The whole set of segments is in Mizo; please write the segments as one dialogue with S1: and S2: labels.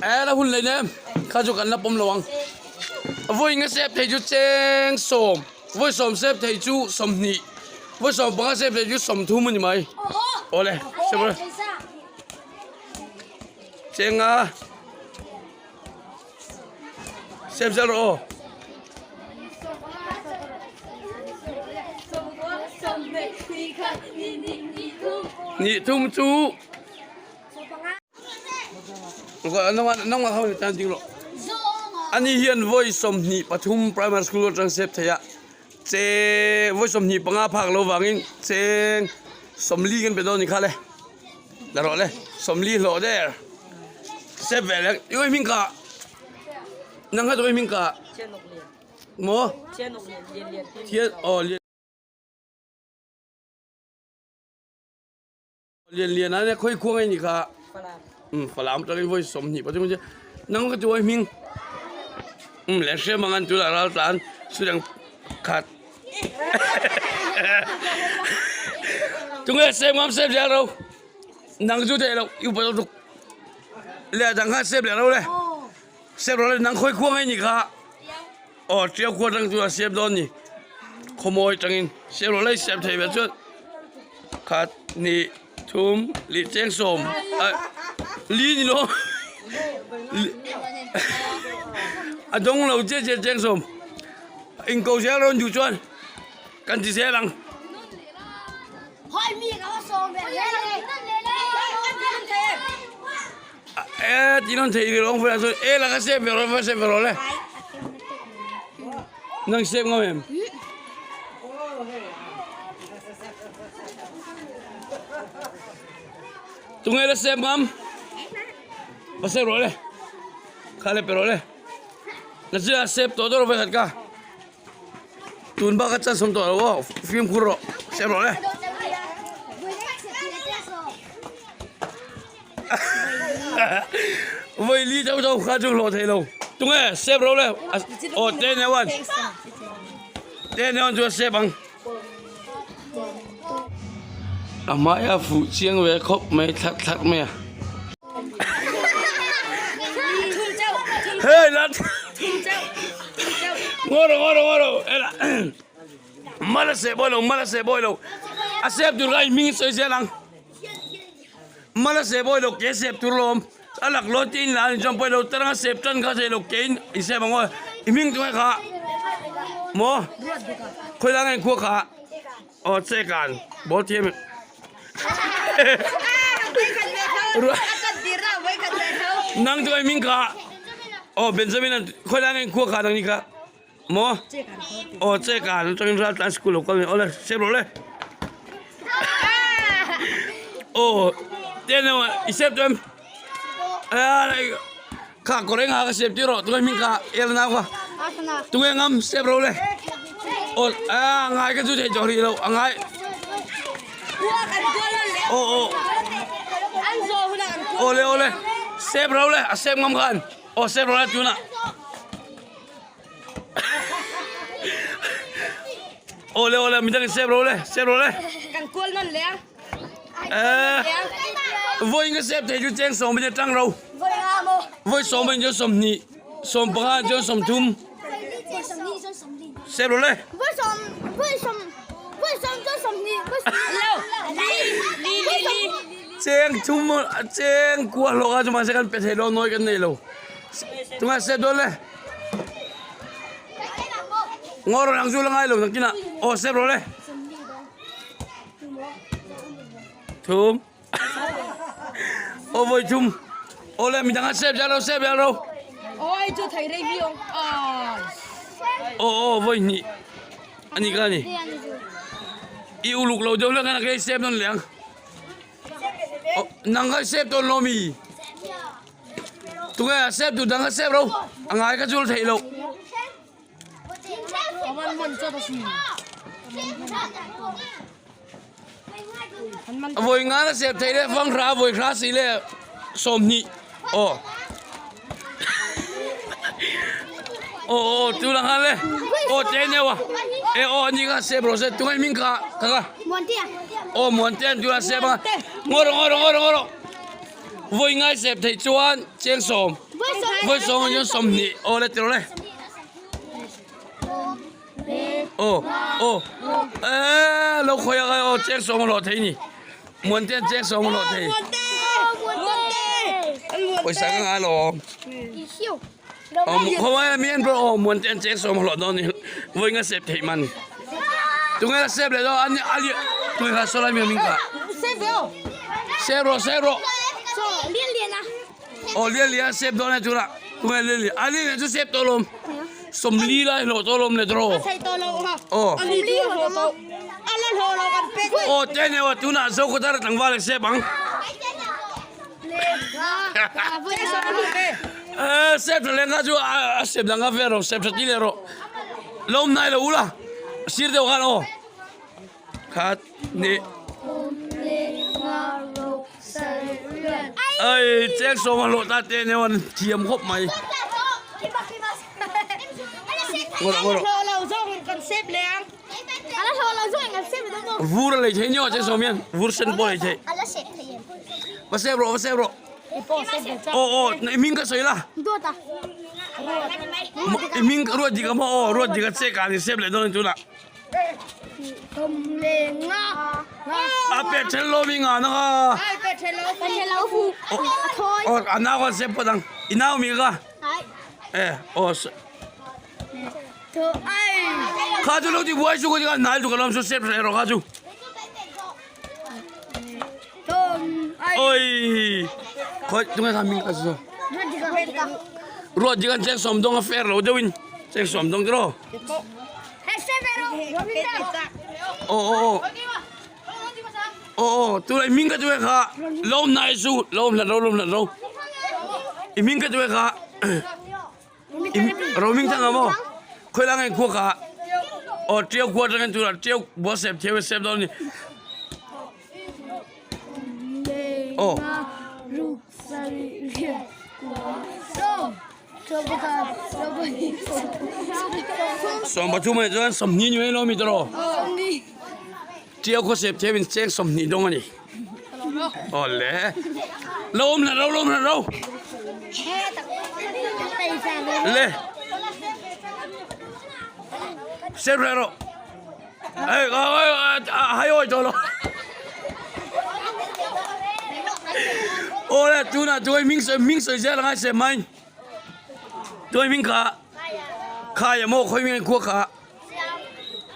S1: E la hun lei nem kha chu kan la pawm lo ang. Vawi nga sep thei chu cheng sawm, vawi sawm sep thei chu sawmhnih, vawi sawm panga sep thei chu sawmthum a ni mai. Awle sep rawh. Cheng nga sep zel rawh aw. Nih thum chu. Ani hian vawi 23 primary school atang sep thei a, cheng vawi 25 phak lo vangin cheng 40 kan pe dawn ni kha le, la rawh le 40 hlawh der sep ve leh i hming ka nang kha chu hming ka maw thian aw lian. Lian lian a nia khawi khuang a ni kha um falam atangin vawi 23 chu nang ka tuai hming um leh hriam ang an tunah ral tlan chutiang khat tunge sep ngam sep zel ro nang chu theih loh i upa lutuk leh dang khan sep leh ro le sep ro le nang khawi khuang a ni kha aw tiau khua atang chu a sep dawn ni khawmawi atangin sep ro le sep thei ve chuan. Khat hnih thum lih cheng sawm ah li ni lo a dawng lo chiah chiah cheng sawm inko zel rawn duh chuan kan ti zel ang. E ti nawn thei rawng vel chuan e laka sep ve rawh sep ve rawh le nang sep ngam em. Tunge la sep ngam va sep rawh le kha le pe rawh le na chila sep tawh dawn vekhat ka tun bak a chan sawm tawh lo aw fimkhur rawh sep rawh le. Voi li chauh chauh kha chu hlawh thei lo. Tunge sep ro le aw te ne wan te ne wan chu a sep ang. A hmai a fuh chiang ve khawp mai thlat thlat mai a. Hei la ngaw rawh ngaw rawh ngaw rawh ela mal a seh bawi lo mal a seh bawi lo a sep tur kha i hming i sawi zel ang. Mal a seh bawi lo ke sep tur lawm a lak law te in la ni chuan pawi lo tarang a sep tan kha thei lo ke in i sep ang aw i hming chu nge kha maw khawi lai nge khua kha aw che kan ball thiam nang chu i hming kha aw Benjamin a khawi lai nge khua kha nang ni kha maw aw che kan atangin ral tlan school lo kal ni awle sep rawh le aw ten emaw i sep tawh em kha kawr eng ha ka sep tir rawh tunge hming kha el nau kha tunge ngam sep ro le aw a ngai ka chu thei tawh rih lo a ngai aw aw awle awle sep ro le a sep ngam khan aw sep ro le tunah. Ole ole mi dang sep ro le sep ro le.
S2: Kan kual non le.
S1: Eh. Voi nga sep thei chu cheng som ni tang ro.
S2: Voi nga mo.
S1: Voi som ni som ni. Som panga chu som thum. Sep ro le.
S2: Voi som voi som voi som chu som ni. Voi som lo. Li li li li.
S1: Cheng thum cheng kual lo ka chu ma se kan pe thei lo noi kan nei lo. Tunga sep dawn le. Ngaw rawn ang chu la ngai lo nakinah aw sep rawh le. Thum. Aw vawi thum. Aw le midang a sep zel ro sep zel ro.
S2: Aw ai chu thei rei vi ong.
S1: Aw aw vawi hnih. Ani ka ni. I uluk lo deuh hlek a kei sep nawn leh ang. Nang kha sep tawn lo mi. Tunge a sep tu dang a sep ro. A ngai ka chul theih lo. Voi nga na sep thei le fang hra voi hra si le 20. Aw. Aw aw tu lang han le. Aw te ne wa. E aw ani ka sep ro se tungai ming ka ka ka. Aw muan te tu la sep ang. Ngoro ngoro ngoro ngoro. Vawi ngai sep theih chuan cheng sawm. Vawi sawm ah chuan 20 aw le tiro le. Aw aw eee lo khawi a aw cheng sawm a hlawh thei ni. Muante an cheng sawm a hlawh thei. Pawisa ka ngai lo. Aw khawi a mi an pawh aw muante an cheng sawm a hlawh dawn ni. Vawi nga sep theih man. Tunge la sep leh dawn an a lian tunge kha saw lai mi hming kha. Sep rawh sep rawh. Aw lian lian sep dawn e tunah tunge lian lian a lian lian chu sep tawh lawm 40 lai hlawh tawh lawm le tawh aw aw te neu a tunah Zokhawthar tlangval a sep ang sep tha leng kha chu a sep dang kha vel rawh sep tha ti leh rawh lawm nai lo ula sir deuh khan aw khat ni Ai cheng sawm a hlawh ta te neu an thiam khawp mai. Vur a lei thei nio cheng sawm hian vur sen pawh a lei thei. Va sep rawh va sep rawh. Aw aw i hming ka sawi la. I hming ruat dik a maw aw ruat dik a che ka ni sep leh dawn a ni tunah. A pe then lo mi nga na ka. Aw a nau kha sep phawt ang. I nau mi ka. E aw kha chu lo ti buai chu ka nai chu ka lawm chu sep hreh rawh kha chu. Oi khoi tunge kha ming ka chu. Ruat dikan cheng som dong a fair lo deuhin cheng som dong tiro. Aw aw aw aw aw tunah i hming ka chu kha lawm nai chu lawm hlat ro lawm hlat ro i hming ka chu kha ro hming thang ang maw khawi lai nge khua kha aw tiau khua atangin tunah tiau bua sep thiam sep dawn a ni aw. 13 anih chuan 20 ni mai lo mi tawh Tiau khaw sep thiam in cheng 20 dawng a ni. Awle. Lo awm hlan ro lo awm hlan ro. Le. Sep hlan ro. Ei hai oi tawh lo. Awle tunah tuai ming sawi ming sawi zel angai sep mai. Tuai ming kha khai a maw khawi ming khua kha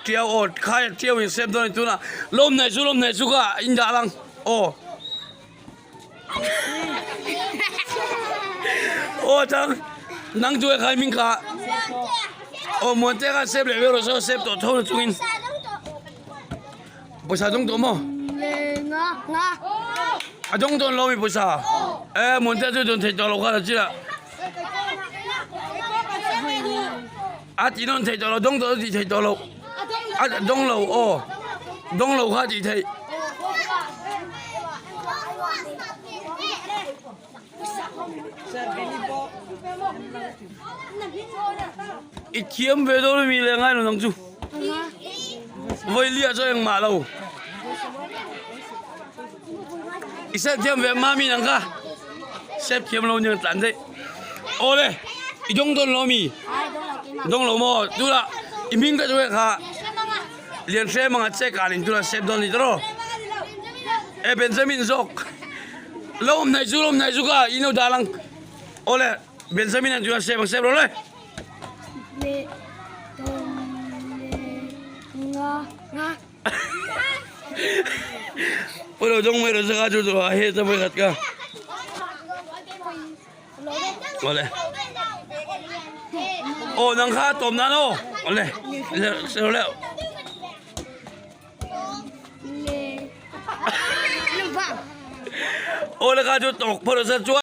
S1: tiau aw khai a tiau in sep dawn a ni tunah lawm hnaih chu lawm hnaih chu ka in dah lang aw aw chang nang chu khai ming kha aw muan te kha sep leh viau rawh se sep tawh tho na chungin pawisa dawng tawh maw a dawng dawn lo mi pawisa e muan te chu dawn thei tawh lo kha la chila a ti nawn thei tawh lo dawng tawh ti thei tawh lo a dawng lo aw dawng lo kha ti thei I thiam ve dawn ami le ngai lo nang chu. Voi lia chu engmah lo. I sep thiam ve mami nang kha. Sep thiam lo niang tlan dei. Ole i dong dawn lo mi. Dong lo maw tula i hming ka chu kha lian hre manga che kan in tula sep dawn ni tawh. E Benjamin zawk. Lo awm hnaih chu lo awm hnaih chu ka in lo dah lang. Awle Benjamin an chuan sep ang sep rawh le.
S2: Le tom le nga nga.
S1: Pawh lo dawng mai rawh se ka chu chu a he ta mai khat ka. Awle. Aw nang kha tawm nan aw. Awle. Le se le. Awle ka chu tawk phawt rawh se chuan.